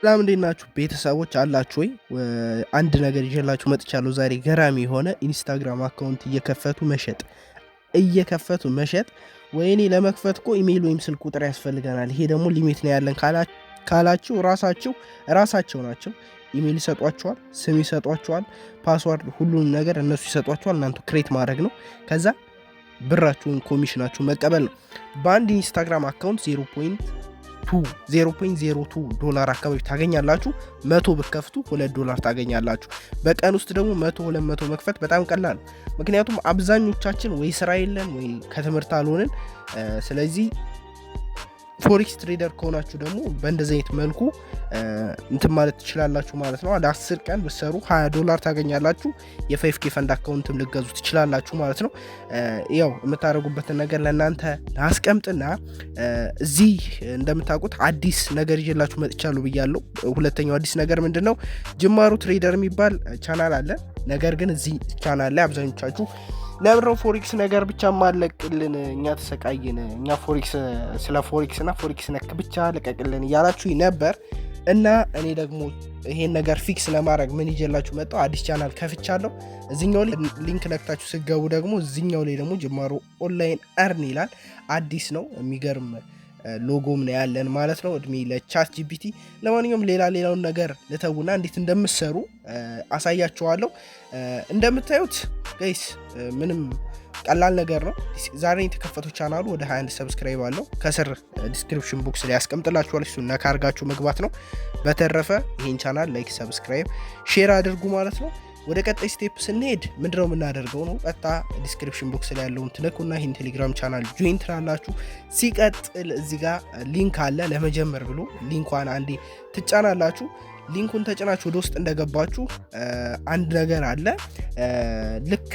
ሰላም፣ እንዴት ናችሁ ቤተሰቦች አላችሁ ወይ? አንድ ነገር ይዤላችሁ መጥቻለሁ ዛሬ፣ ገራሚ የሆነ ኢንስታግራም account እየከፈቱ መሸጥ፣ እየከፈቱ መሸጥ። ወይኔ ለመክፈት እኮ ኢሜይል ወይም ስልክ ቁጥር ያስፈልገናል፣ ይሄ ደግሞ limit ነው ያለን ካላችሁ ራሳችሁ ራሳቸው ናቸው ኢሜይል ይሰጧችኋል፣ ስም ይሰጧችኋል፣ password፣ ሁሉንም ነገር እነሱ ይሰጧችኋል። እናንተ create ማድረግ ነው። ከዛ ብራችሁን ኮሚሽናችሁን መቀበል ነው። በአንድ ኢንስታግራም account 0.02 ዶላር አካባቢ ታገኛላችሁ። 100 ብትከፍቱ 2 ዶላር ታገኛላችሁ። በቀን ውስጥ ደግሞ 100፣ 200 መክፈት በጣም ቀላል ነው። ምክንያቱም አብዛኞቻችን ወይ ስራ የለን ወይ ከትምህርት አልሆንን። ስለዚህ forex trader ከሆናችሁ ደግሞ በእንደዚህ አይነት መልኩ እንትን ማለት ትችላላችሁ ማለት ነው። ለ10 ቀን ብትሰሩ 20 ዶላር ታገኛላችሁ። የ 5K fund account ም ልትገዙ ትችላላችሁ ማለት ነው። ያው የምታደርጉበትን ነገር ለእናንተ ላስቀምጥና እዚህ እንደምታውቁት አዲስ ነገር ይዤላችሁ መጥቻለሁ ብያለሁ። ሁለተኛው አዲስ ነገር ምንድን ነው? ጅማሩ Trader የሚባል ቻናል አለ። ነገር ግን እዚህ ቻናል ላይ አብዛኞቻችሁ ለምንድነው forex ነገር ብቻ ማትለቅልን? እኛ ተሰቃየን፣ እኛ forex ስለ forex እና forex ነክ ብቻ ልቀቅልን እያላችሁ ነበር። እና እኔ ደግሞ ይሄን ነገር fix ለማድረግ ምን ይዤላችሁ መጣሁ? አዲስ ቻናል ከፍቻለሁ። እዚኛው ላይ link ነክታችሁ ስትገቡ ደግሞ እዚኛው ላይ ደግሞ ጅማሮ Online Earn ይላል። አዲስ ነው፣ የሚገርም ሎጎም ነው ያለን ማለት ነው። እድሜ ለ ChatGPT። ለማንኛውም ሌላ ሌላውን ነገር ልተውና እንዴት እንደምትሰሩ አሳያችኋለሁ። እንደምታዩት guys ምንም ቀላል ነገር ነው። ዛሬ የተከፈተው ቻናሉ ወደ 21 subscribe አለው። ከስር description box ላይ ያስቀምጥላችኋል። እሱን ነካ አድርጋችሁ መግባት ነው። በተረፈ ይህን channel like፣ subscribe፣ share አድርጉ ማለት ነው። ወደ ቀጣይ step ስንሄድ ምንድነው የምናደርገው ነው? ቀጥታ description box ላይ ያለውን ትነኩና ይህን ቴሌግራም channel join ትላላችሁ። ሲቀጥል እዚህ ጋር link አለ ለመጀመር ብሎ፣ link ኳን አንዴ ትጫናላችሁ። Link ኡን ተጭናችሁ ወደ ውስጥ እንደገባችሁ አንድ ነገር አለ። ልክ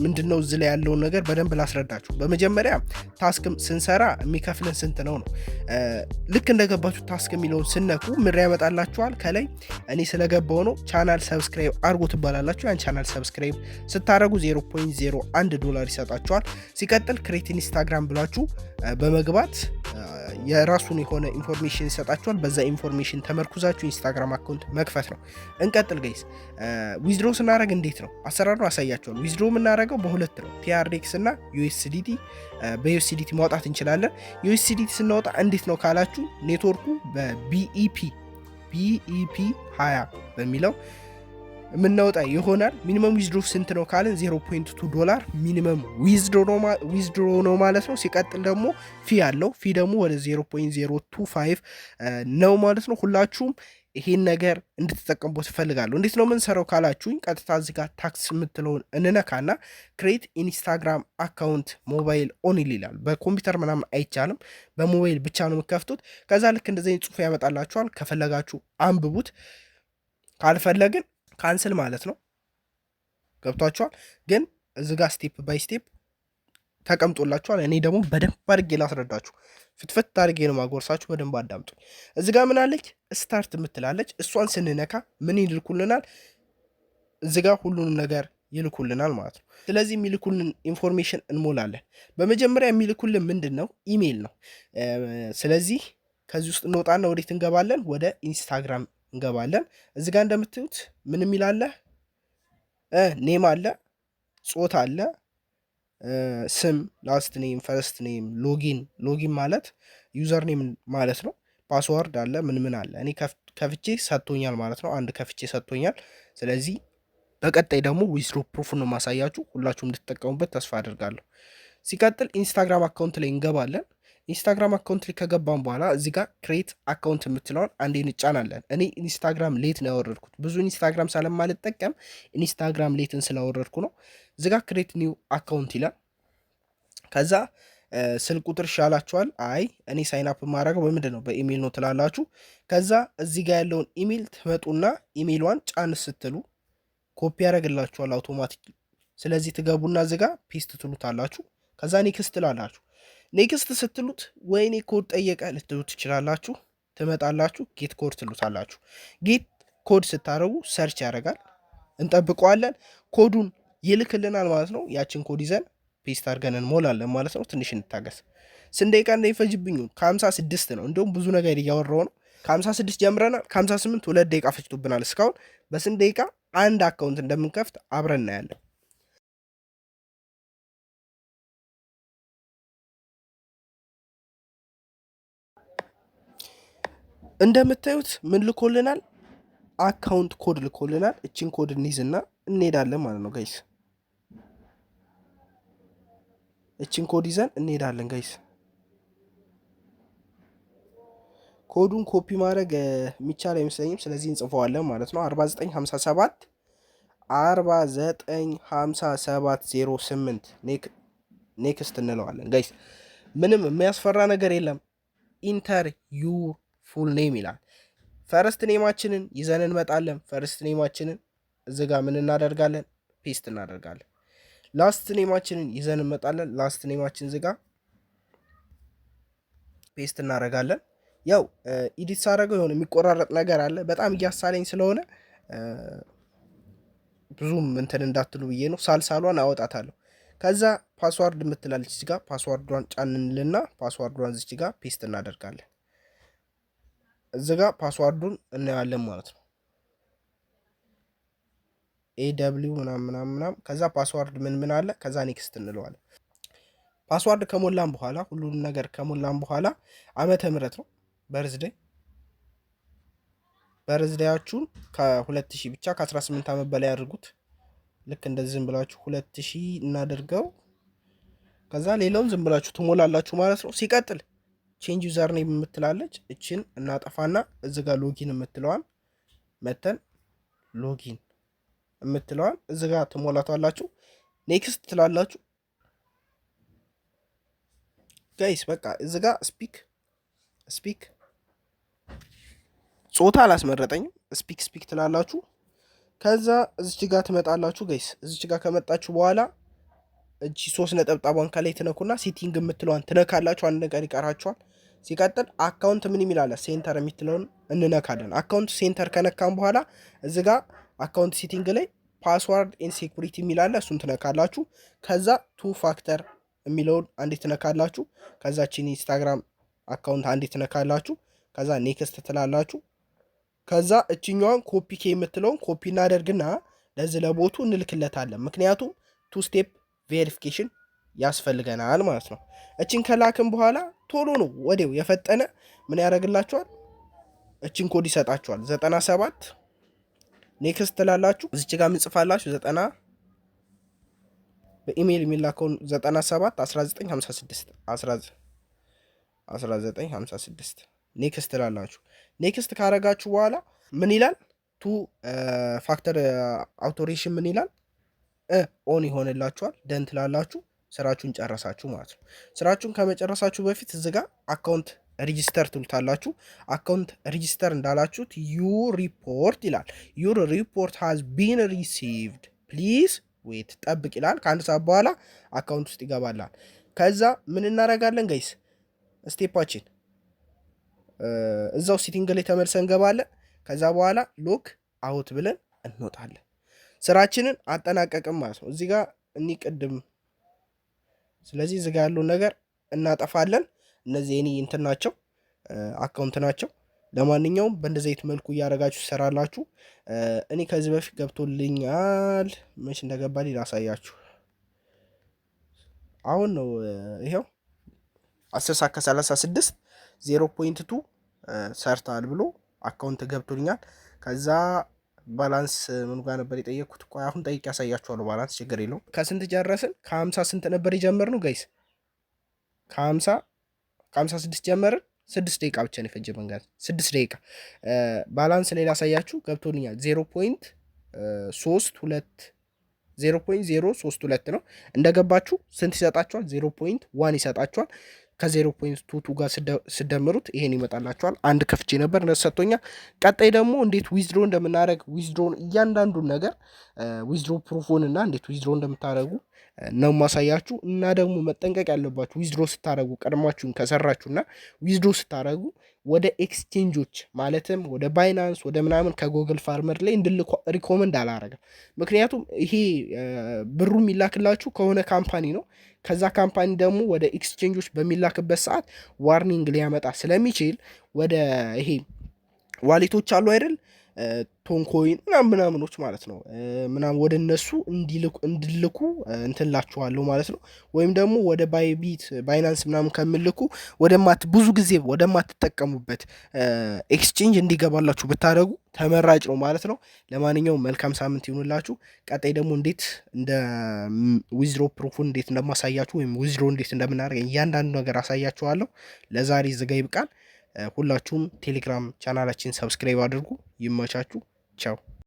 ምንድነው እዚህ ላይ ያለውን ነገር በደንብ ላስረዳችሁ። በመጀመሪያ task ስንሰራ የሚከፍለን ስንት ነው ነው። ልክ እንደገባችሁ task የሚለውን ስትነኩ ምን ያመጣላችኋል? ከላይ እኔ ስለገባው ነው፣ channel subscribe አርጉ ትባላላችሁ። ያን channel subscribe ስታደረጉ 0.01 ዶላር ይሰጣችኋል። ሲቀጥል create ኢንስታግራም ብላችሁ በመግባት የራሱን የሆነ information ይሰጣችኋል። በዛ information ተመርኩዛችሁ ኢንስታግራም account መክፈት ነው። እንቀጥል guys። Withdraw ስናደረግ እንዴት ነው አሰራሩ አሳያችኋለሁ። Withdraw የምናደርገው በሁለት ነው፣ TRX እና USDT። በ USDT ማውጣት እንችላለን። USDT ስናወጣ እንዴት ነው ካላችሁ ኔትወርኩ በ BEP 20 በሚለው የምናወጣ ይሆናል። Minimum withdraw ስንት ነው ካልን 0.2 ዶላር minimum withdraw ነው ማለት ነው። ሲቀጥል ደግሞ fee አለው። Fee ደግሞ ወደ 0.025 ነው ማለት ነው። ሁላችሁም ይሄን ነገር እንድትጠቀሙበት እፈልጋለሁ። እንዴት ነው የምንሰራው ካላችሁኝ ቀጥታ እዚህ ጋር task የምትለውን እንነካና create ኢንስታግራም account mobile only ይላል። በኮምፒውተር ምናምን አይቻልም፣ በሞባይል ብቻ ነው የምከፍቱት። ከዛ ልክ እንደዚህ ጽሑፍ ያመጣላችኋል። ከፈለጋችሁ አንብቡት፣ ካልፈለግን cancel ማለት ነው። ገብቷችኋል? ግን እዚ ጋር step by step ተቀምጦላችኋል። እኔ ደግሞ በደንብ አድርጌ ላስረዳችሁ፣ ፍትፍት አድርጌ ነው ማጎርሳችሁ። በደንብ አዳምጡ። እዚ ጋር ምን አለች? Start የምትላለች። እሷን ስንነካ ምን ይልኩልናል? እዚ ጋር ሁሉንም ነገር ይልኩልናል ማለት ነው። ስለዚህ የሚልኩልን information እንሞላለን። በመጀመሪያ የሚልኩልን ምንድን ነው? ኢሜይል ነው። ስለዚህ ከዚህ ውስጥ እንወጣና ወዴት እንገባለን? ወደ ኢንስታግራም እንገባለን። እዚ ጋር እንደምታዩት ምን የሚል አለ? Name አለ፣ ጾታ አለ፣ ስም፣ last name፣ first name፣ login፣ login ማለት username ማለት ነው። Password አለ፣ ምን ምን አለ። እኔ ከፍቼ ሰጥቶኛል ማለት ነው። አንድ ከፍቼ ሰጥቶኛል። ስለዚህ በቀጣይ ደግሞ withdraw proof ነው ማሳያችሁ። ሁላችሁም እንድትጠቀሙበት ተስፋ አድርጋለሁ። ሲቀጥል ኢንስታግራም account ላይ እንገባለን። ኢንስታግራም account ላይ ከገባን በኋላ እዚህ ጋር create account የምትለውን አንዴ እንጫናለን። እኔ ኢንስታግራም Lite ነው ያወረድኩት። ብዙ ኢንስታግራም ስለማልጠቀም ኢንስታግራም Lite ን ስላወረድኩ ነው። እዚህ ጋር create new account ይላል። ከዛ ስልክ ቁጥር ይሻላችኋል። አይ እኔ sign up የማደርገው በምንድን ነው? በኢሜይል ነው ትላላችሁ። ከዛ እዚህ ጋር ያለውን ኢሜይል ትመጡና ኢሜይሏን ጫን ስትሉ ኮፒ ያደርግላችኋል አውቶማቲክ። ስለዚህ ትገቡና እዚህ ጋር paste ትሉታላችሁ። ከዛ next ትላላችሁ። Next ስትሉት ወይኔ ኮድ ጠየቀ ልትሉ ትችላላችሁ። ትመጣላችሁ፣ get code ትሉታላችሁ። Get code ስታደርጉ search ያደርጋል። እንጠብቀዋለን። ኮዱን ይልክልናል ማለት ነው። ያችን ኮድ ይዘን paste አድርገን እንሞላለን ማለት ነው። ትንሽ እንታገስ። ስንት ደቂቃ እንደሚፈጅብኝ? ከ56 ነው። እንዲሁም ብዙ ነገር እያወራው ነው። ከ56 ጀምረናል። ከ58 2 ደቂቃ ፈጅቶብናል። እስካሁን በስንት ደቂቃ አንድ account እንደምንከፍት አብረን እናያለን። እንደምታዩት ምን ልኮልናል? Account code ልኮልናል። እችን ኮድ እንይዝና እንሄዳለን ማለት ነው guys። እችን ኮድ ይዘን እንሄዳለን guys። Code ኡን copy ማድረግ የሚቻል አይመስለኝም። ስለዚህ እንጽፈዋለን ማለት ነው። 4957 495708 next እንለዋለን guys። ምንም የሚያስፈራ ነገር የለም። Enter your full name ይላል። First name ኣችንን ይዘን እንመጣለን። First name ኣችንን እዚ ጋር ምን እናደርጋለን? Paste እናደርጋለን። Last name ኣችንን ይዘን እንመጣለን። Last name ኣችን እዚ ጋር paste እናደርጋለን። ያው edit ሳደርገው የሆነ የሚቆራረጥ ነገር አለ። በጣም እያሳለኝ ስለሆነ ብዙም እንትን እንዳትሉ ብዬ ነው። ሳልሳሏን አወጣታለሁ። ከዛ password የምትላለች እዚህ ጋር password ዷን ጫንንልና password ዷን እዚች ጋር paste እናደርጋለን። እዚ ጋር password ኡን እናየዋለን ማለት ነው። AW ምናምን ምናምን ምናምን ከዛ password ምን ምን አለ፣ ከዛ next እንለዋለን። Password ከሞላን በኋላ፣ ሁሉንም ነገር ከሞላን በኋላ ዓመተ ምህረት ነው፣ birthday። Birthday ያችሁን ከ2000 ብቻ ከ18 ዓመት በላይ አድርጉት። ልክ እንደዚህ ዝም ብላችሁ 2000 እናደርገው። ከዛ ሌላውን ዝም ብላችሁ ትሞላላችሁ ማለት ነው። ሲቀጥል change username የምትላለች፣ እችን እናጠፋና እዚ ጋር login የምትለዋን መተን login የምትለዋን እዚ ጋር ትሞላቷላችሁ። Next ትላላችሁ guys። በቃ እዚ ጋር speak speak፣ ጾታ አላስመረጠኝም። Speak speak ትላላችሁ። ከዛ እዚች ጋር ትመጣላችሁ guys። እዚች ጋር ከመጣችሁ በኋላ እቺ ሶስት ነጠብጣቧን ከላይ ትነኩና setting የምትለዋን ትነካላችሁ። አንድ ነገር ይቀራችኋል። ሲቀጥል account ምን የሚል አለ፣ center የምትለውን እንነካለን። Account center ከነካን በኋላ እዚ ጋር account setting ላይ password and security የሚል አለ፣ እሱን ትነካላችሁ። ከዛ two factor የሚለውን አንዴ ትነካላችሁ። ከዛ ቺን Instagram account አንዴ ትነካላችሁ። ከዛ next ትላላችሁ። ከዛ እችኛዋን copy key የምትለውን ኮፒ እናደርግና ለዚህ ለ bot ኡ እንልክለታለን። ምክንያቱም two step verification ያስፈልገናል ማለት ነው። እችን ከላክን በኋላ ቶሎ ነው፣ ወዲያው የፈጠነ ምን ያደርግላችኋል? እችን ኮድ ይሰጣችኋል። 97 next ትላላችሁ። እዚች ጋር ምጽፋላችሁ ዘጠና በኢሜይል የሚላከውን 97 1956 1956 next ትላላችሁ። Next ካረጋችሁ በኋላ ምን ይላል? Two factor authorization ምን ይላል? On ይሆንላችኋል። Done ትላላችሁ። ስራችሁን ጨረሳችሁ ማለት ነው። ስራችሁን ከመጨረሳችሁ በፊት እዚ ጋር account register ትሉታላችሁ። Account register እንዳላችሁት your report ይላል። Your report has been received, please wait፣ ጠብቅ ይላል። ከአንድ ሰዓት በኋላ account ውስጥ ይገባላል። ከዛ ምን እናደርጋለን guys? Step ኣችን እዛው setting ላይ ተመልሰን እንገባለን። ከዛ በኋላ log out ብለን እንወጣለን። ስራችንን አጠናቀቅም ማለት ነው። እዚህ ጋር እኒ ቅድም፣ ስለዚህ እዚህ ጋር ያለውን ነገር እናጠፋለን። እነዚህ የኔ እንትን ናቸው፣ account ናቸው። ለማንኛውም በእንደዚህ አይነት መልኩ እያደረጋችሁ ትሰራላችሁ። እኔ ከዚህ በፊት ገብቶልኛል። መች እንደገባልኝ ላሳያችሁ። አሁን ነው፣ ይኸው 10 ሰዓት ከ36 0.2 ሰርተሃል ብሎ account ገብቶልኛል። ከዛ balance ምኑ ጋር ነበር የጠየቅኩት? ቆይ አሁን ጠይቄ ያሳያችኋለሁ። Balance ችግር የለውም። ከስንት ጨረስን? ከ50 ስንት ነበር የጀመርነው guys? ከ56 ጀመርን። 6 ደቂቃ ብቻ ነው የፈጀብን guys፣ 6 ደቂቃ። Balance ላይ ላሳያችሁ፣ ገብቶልኛል። 0.32፣ 0.032 ነው። እንደገባችሁ ስንት ይሰጣችኋል? 0.1 ይሰጣችኋል። ከ 0.22 ጋር ስደምሩት ይሄን ይመጣላችኋል። አንድ ከፍቼ ነበር፣ እንደዚህ ሰጥቶኛል። ቀጣይ ደግሞ እንዴት withdraw እንደምናደርግ፣ withdraw ን እያንዳንዱን ነገር፣ withdraw proof ኡን እና እንዴት withdraw እንደምታደርጉ ነው ማሳያችሁ። እና ደግሞ መጠንቀቅ ያለባችሁ withdraw ስታደርጉ፣ ቀድማችሁን ከሰራችሁና withdraw ስታደርጉ ወደ ኤክስቼንጆች ማለትም ወደ Binance ወደ ምናምን ከ Google Farmer ላይ እንድልኩ recommend አላረግም። ምክንያቱም ይሄ ብሩ የሚላክላችሁ ከሆነ company ነው። ከዛ company ደግሞ ወደ ኤክስቼንጆች በሚላክበት ሰዓት warning ሊያመጣ ስለሚችል ወደ ይሄ Wallet ኦች አሉ አይደል? Toncoin ምናምን ምናምኖች ማለት ነው ምናምን ወደ እነሱ እንድልኩ እንትንላችኋለሁ ማለት ነው። ወይም ደግሞ ወደ Bybit፣ Binance ምናምን ከምልኩ ወደማት ብዙ ጊዜ ወደማትጠቀሙበት exchange እንዲገባላችሁ ብታደርጉ ተመራጭ ነው ማለት ነው። ለማንኛውም መልካም ሳምንት ይሁንላችሁ። ቀጣይ ደግሞ እንዴት እንደ withdraw proof ኡን እንዴት እንደማሳያችሁ ወይም withdraw እንዴት እንደምናደርግ እያንዳንዱ ነገር አሳያችኋለሁ። ለዛሬ እዚጋ ይብቃል። ሁላችሁም ቴሌግራም channel ኣችን subscribe አድርጉ። ይመቻችሁ። ቻው።